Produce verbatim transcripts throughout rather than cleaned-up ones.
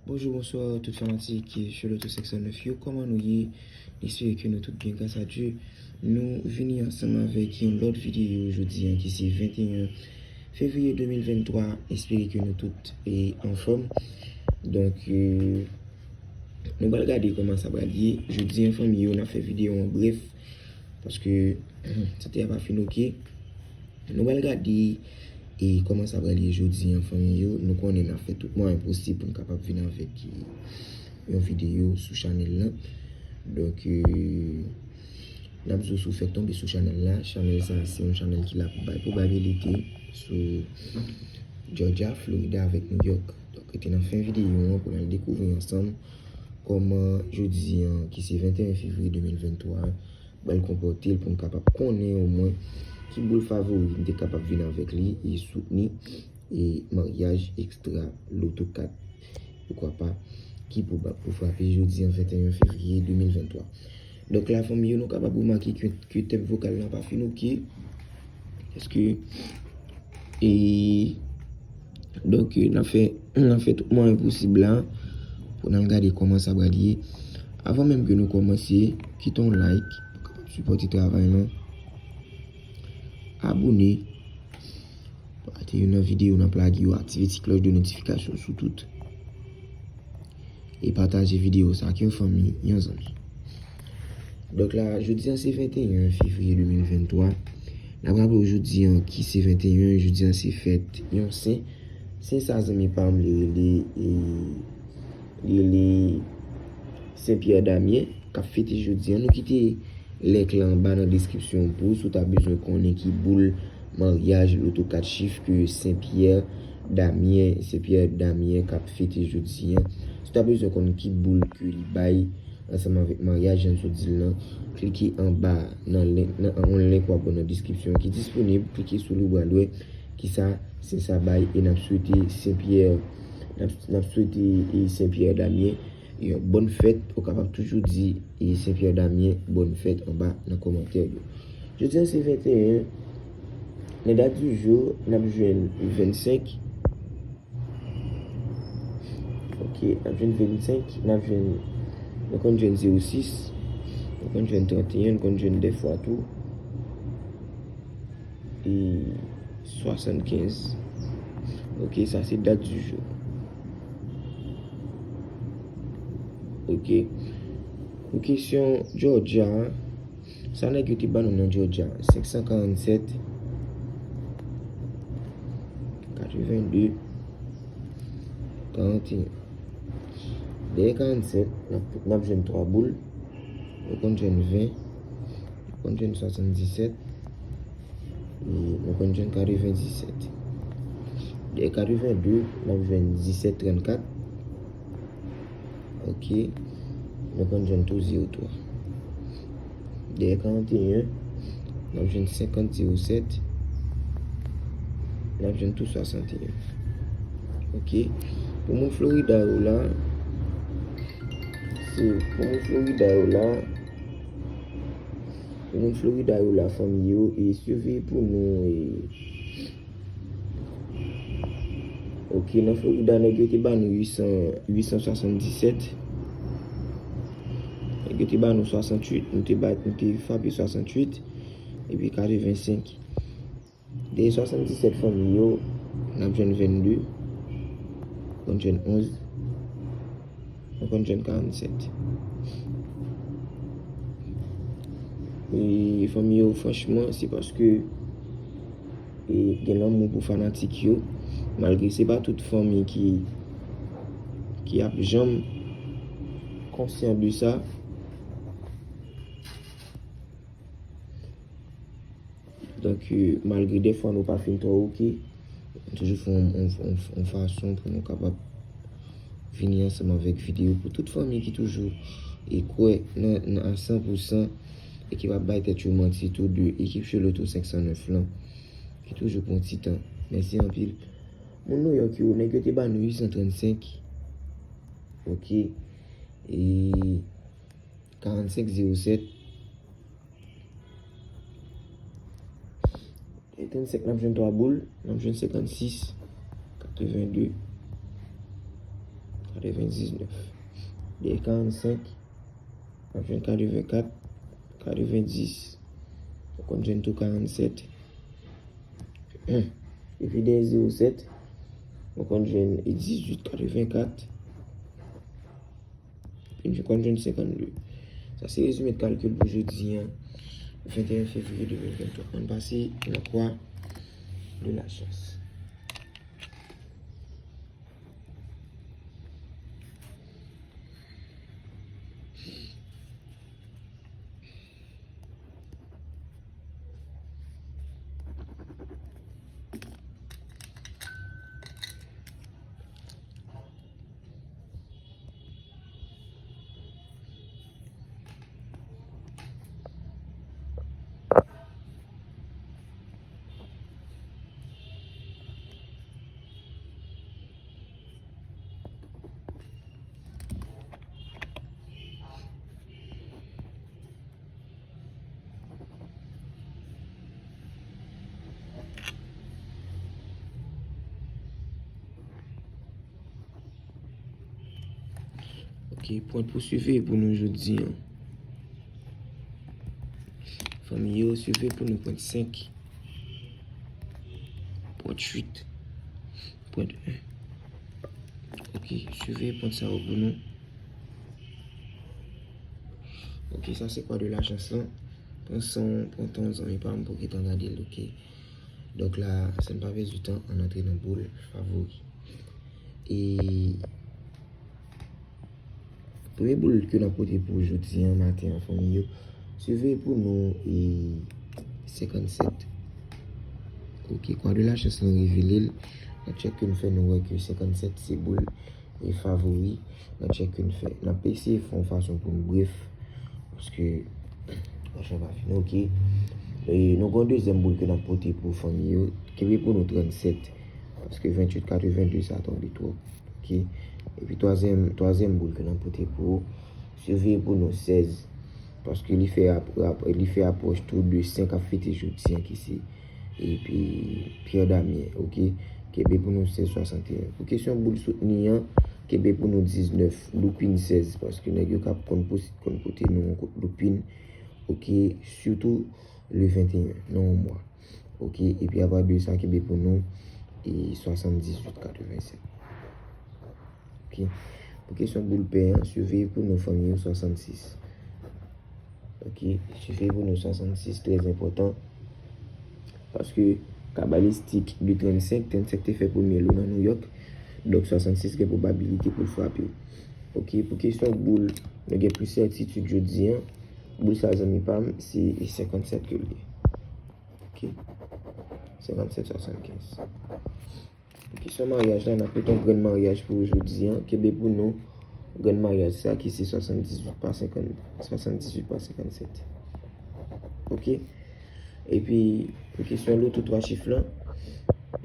Bonjou, bonswa tout fanatik Sholoto senk san nèf yo, kòman nou ye? Espere ke nou tout byen, gras a Dye. Nou vini ansanm avèk yon lòt videyo jodi a ki se venteyen fevriye de mil venntwa. Espere ke nou tout e anfòm. Donk, e, nou pral gade kòman sa pral ye. Jodi a, fanmi yo, n ap fè videyo an brèf, paske sante a pa fin oke. Nou pral gade e kòman sa pral ye jodi a, fanmi yo. Nou konnen n ap fè tout mwayen posib pou n kapab vin avèk, e, yon videyo sou chanèl lan. Donk, e, n ap di w, si w fèk tonbe sou chanèl la, chanèl sa a se yon chanèl ki la pou bay pwobabilite sou Georgia, Florida avèk New York. Donk, rete nan fen videyo an pou n al dekouvri ansanm kòman jodi a, ki se venteyen fevriye de mil venntwa, pral konpòte l pou n kapab konnen omwen ki boul favori n te kapab vin avèk li e soutni e maryaj ekstra loto kat, poukwa pa, ki pwobab pou frape jodi a, venteyen fevriye de mil venntwa. Donk la, fanmi yo, nou kapab remake ke, ke tèm vokal lan pa fin oke. Èske, e, donk, e, n ap fè, n ap fè tout mwayen posib la pou n al gade kòman sa pral ye. Avan menm ke nou kòmanse, kite yon like pou kapab sipòte travay lan. Abòne. Pate youn nan videyo n ap lage yo, aktive ti klòch de notifikasyon sou tout. E pataje videyo sa ak yon fanmi, yon zanmi. Donk la, jodi a se venteyen fevriye de mil venntwa. N ap raple w jodi a ki se venteyen, jodi a se fèt yon sen. Sen sa, zanmi pa m, li rele, e, li rele Sen Pyè Damyen, k ap fete jodi a. Nou kite link lan anba nan deskripsyon pou w, si w ta bezwen konnen ki boul maryaj loto kat chif ke Sen Pyè Damyen, Sen Pyè Damyen k ap fete jodi a. Si w ta bezwen konn ki boul ke li bay ansanm avèk maryaj, jan n sot di l lan, klike anba nan link, nan yon link w ap wè nan deskripsyon ki disponib, klike sou li, w pral wè kisa sen sa bay, e n ap swete Sen Pyè, n ap, n ap swete, e, Sen Pyè Damyen yon bòn fèt. Ou kapab toujou di, e, Sen Pyè Damyen bòn fèt anba nan kòmantè yo. Jodi a se venteyen, nan dat di jou, n ap jwenn vennsenk. Ok, n ap jwenn vennsenk, n ap jwenn, nou konn jwenn zewo sis, nou konn jwenn tranteyen, nou konn jwenn dèfwa tou. E swasannkenz. Ok, sa se dat di jou. Ok. Pou kesyon Georgia a, sa nèg yo te ban nou nan Georgia, senk san karannsèt, katrevenn de, karanteyen. Dèyè karannsèt, n ap, n ap jwenn twa boul. Nou konn jwenn ven, nou konn jwenn swasanndisèt, e nou konn jwenn katrevendisèt. Dèyè katrevenn de, n ap jwenn disèt trannkat. Ok. Nou konn jwenn tou zewo twa. Dèyè karanteyen, n ap jwenn senkant zewo sèt. N ap jwenn tou swasanteyen. Ok. Pou moun Florida yo la, se pou moun Florida yo la, pou moun Florida yo la, fanmi yo, e siveye pou nou, e Ok, nan Florida, nèg yo te ba nou uit san, uit san swasanndisèt. Nèg yo te ba nou swasantuit, nou te ba, nou te frape swasantuit, epi katrevensenk. Dèyè swasanndisèt fanmi yo, n ap jwenn vennde, konn jwenn onz, nou konn jwenn karannsèt. E fanmi yo, franchman, se paske e gen lanmou pou fanatik yo, malgre se pa tout fanmi ki, ki ap janm konsyan de sa. Donk, e, malgre dèfwa nou pa fin twò oke, nou toujou fè yon, yon, yon, yon fason pou nou kapab vini ansanm avèk videyo pou tout fanmi ki toujou e kwè nan, nan a san pou san e ki pa bay tèt yo manti tou de ekip Choloto senk san nèf lan, ki toujou pran ti tan. Mèsi anpil. Moun Nouyòk yo, nèg yo te ba nou uit san trannsenk. Ok. E karannsenk zewo sèt. E trannsenk, n ap jwenn twa boul, n ap jwenn senkannsis, katrevende, katrevendiznèf. De karannsenk, w ap jwenn katrevenkat, katrevendis. Ou konn jwenn tou karannsèt. Epi de zewo sèt, ou konn jwenn dizuit katrevenkat. Epi nou konn jwenn senkannde. Sa se rezime kalkil pou jodi a, venteyen fevriye de mil venntwa. Ann pase nan kwa de la chans. Ok, pwent pou swive pou nou jodi a. Fanmi yo, swive pou nou pwent senk, pwent uit, pwent en. Ok, swive pwent sa yo pou nou. Ok, sa se kwa de la chans lan. Pran san w, pran tan w, zanmi pa m, pou w gentan gade l, ok? Donk la, san pa pèdi tan, ann antre nan boul favori. E premye boul ke n ap pote pou jodi a maten an, fanmi yo, swive pou nou e senkannsèt. Ok, kwa de la chans lan revele l. Nan tchèk ke n fè, nou wè ke senkannsèt se boul e favori nan tchèk ke n fè. N ap eseye fè yon fason pou n bref, paske machin pa fini, ok. E nou gen yon dezyèm boul ke n ap pote pou fanmi yo. Kenbe pou nou trannsèt, paske venntuit katrevenndez sa tonbe twòp, ok. Epi twazyèm, twazyèm boul ke n ap pote pou ou, siveye pou nou sèz, paske li fè ap-, ap-, li fè apwòch tou de senk ap fete jodi a, ki se epi Pierre Damien, ok. Kenbe pou nou sèz swasanteyen. Pou kesyon boul soutni an, kenbe pou nou diznèf, loupin sèz, paske nèg yo k ap konn pos-, konn pote nou yon kout loupin, ok, sitou le venteyen nan yon mwa. Ok, epi apa de sa, kenbe pou nou e swasanndizuit katrevennsèt. Ok. Pou kesyon boul pè an, siveye pou nou fanmi yo swasannsis. Ok, siveye pou nou swasannsis, trè enpòtan. Paske kabalistik de trannsenk, trannsenk te fè premye lo nan Nouyòk. Donk swasannsis gen pwobabilite pou l frape. Ok, pou kesyon boul, nou gen plis sètitid jodi a. Boul sa, zanmi pa m, se senkannsèt ke l ye. Ok. Senkannsèt swasannkenz. Pou kesyon maryaj la, n ap mete yon grenn maryaj pou jodi a. Kenbe pou nou grenn maryaj sa ki se swasanndizuit pa senkann, swasanndizuit pa senkannsèt. Ok. Epi, pou kesyon loto twa chif lan,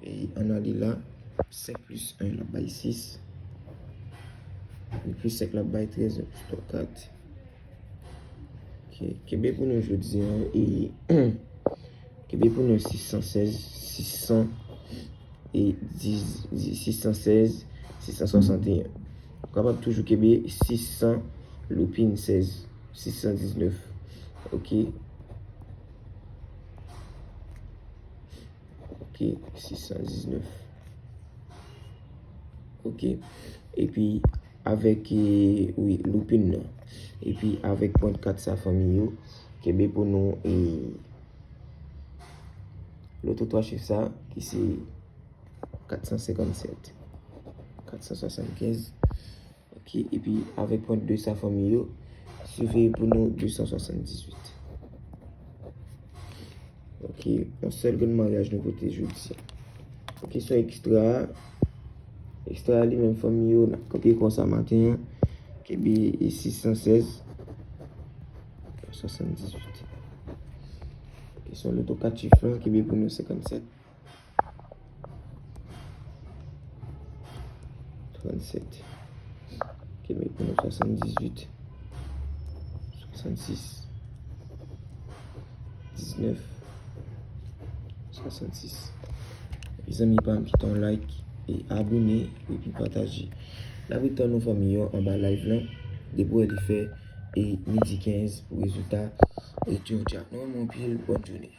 e ann ale la, senk plis en, l ap bay sis. Plis senk, l ap bay trèz, en plis twa, kat. Ok, kenbe pou nou jodi a, e kenbe pou nou sis san sèz, sis san e dis, sis san sèz, sis san swasanteyen. Ou kapab toujou kenbe sis san loupin sèz, sis san diznèf. Ok. Ok, sis san diznèf. Ok. Epi, avèk, e, wi, loupin nan. Epi, avèk pwent kat sa fanmi yo, kenbe pou nou, e, loto twa chif sa, ki se kat san senkannsèt, kat san swasannkenz. Ok, epi avèk pwent de sa fanmi yo, siveye pou nou de san swasanndizuit. Ok, yon sèl grenn maryaj nou pote jodi a. Pou kesyon ekstra a, ekstra a li menm fanmi yo, n ap kanpe konsa maten an. Kenbe e sis san sèz, swasanndizuit. Kesyon loto kat chif lan, kenbe pou nou senkannsèt. Trannsèt. Kenbe pou nou swasanndizuit. Swasannsis. Diznèf. Swasannsis. Mezanmi pa m, kite yon like. e abòne epi pataje. N ap ret tann nou fanmi yo anba live lan. Depi w wè li fè e midi kenz pou rezilta e Georgia. Nou renmen w anpil, bòn jounen.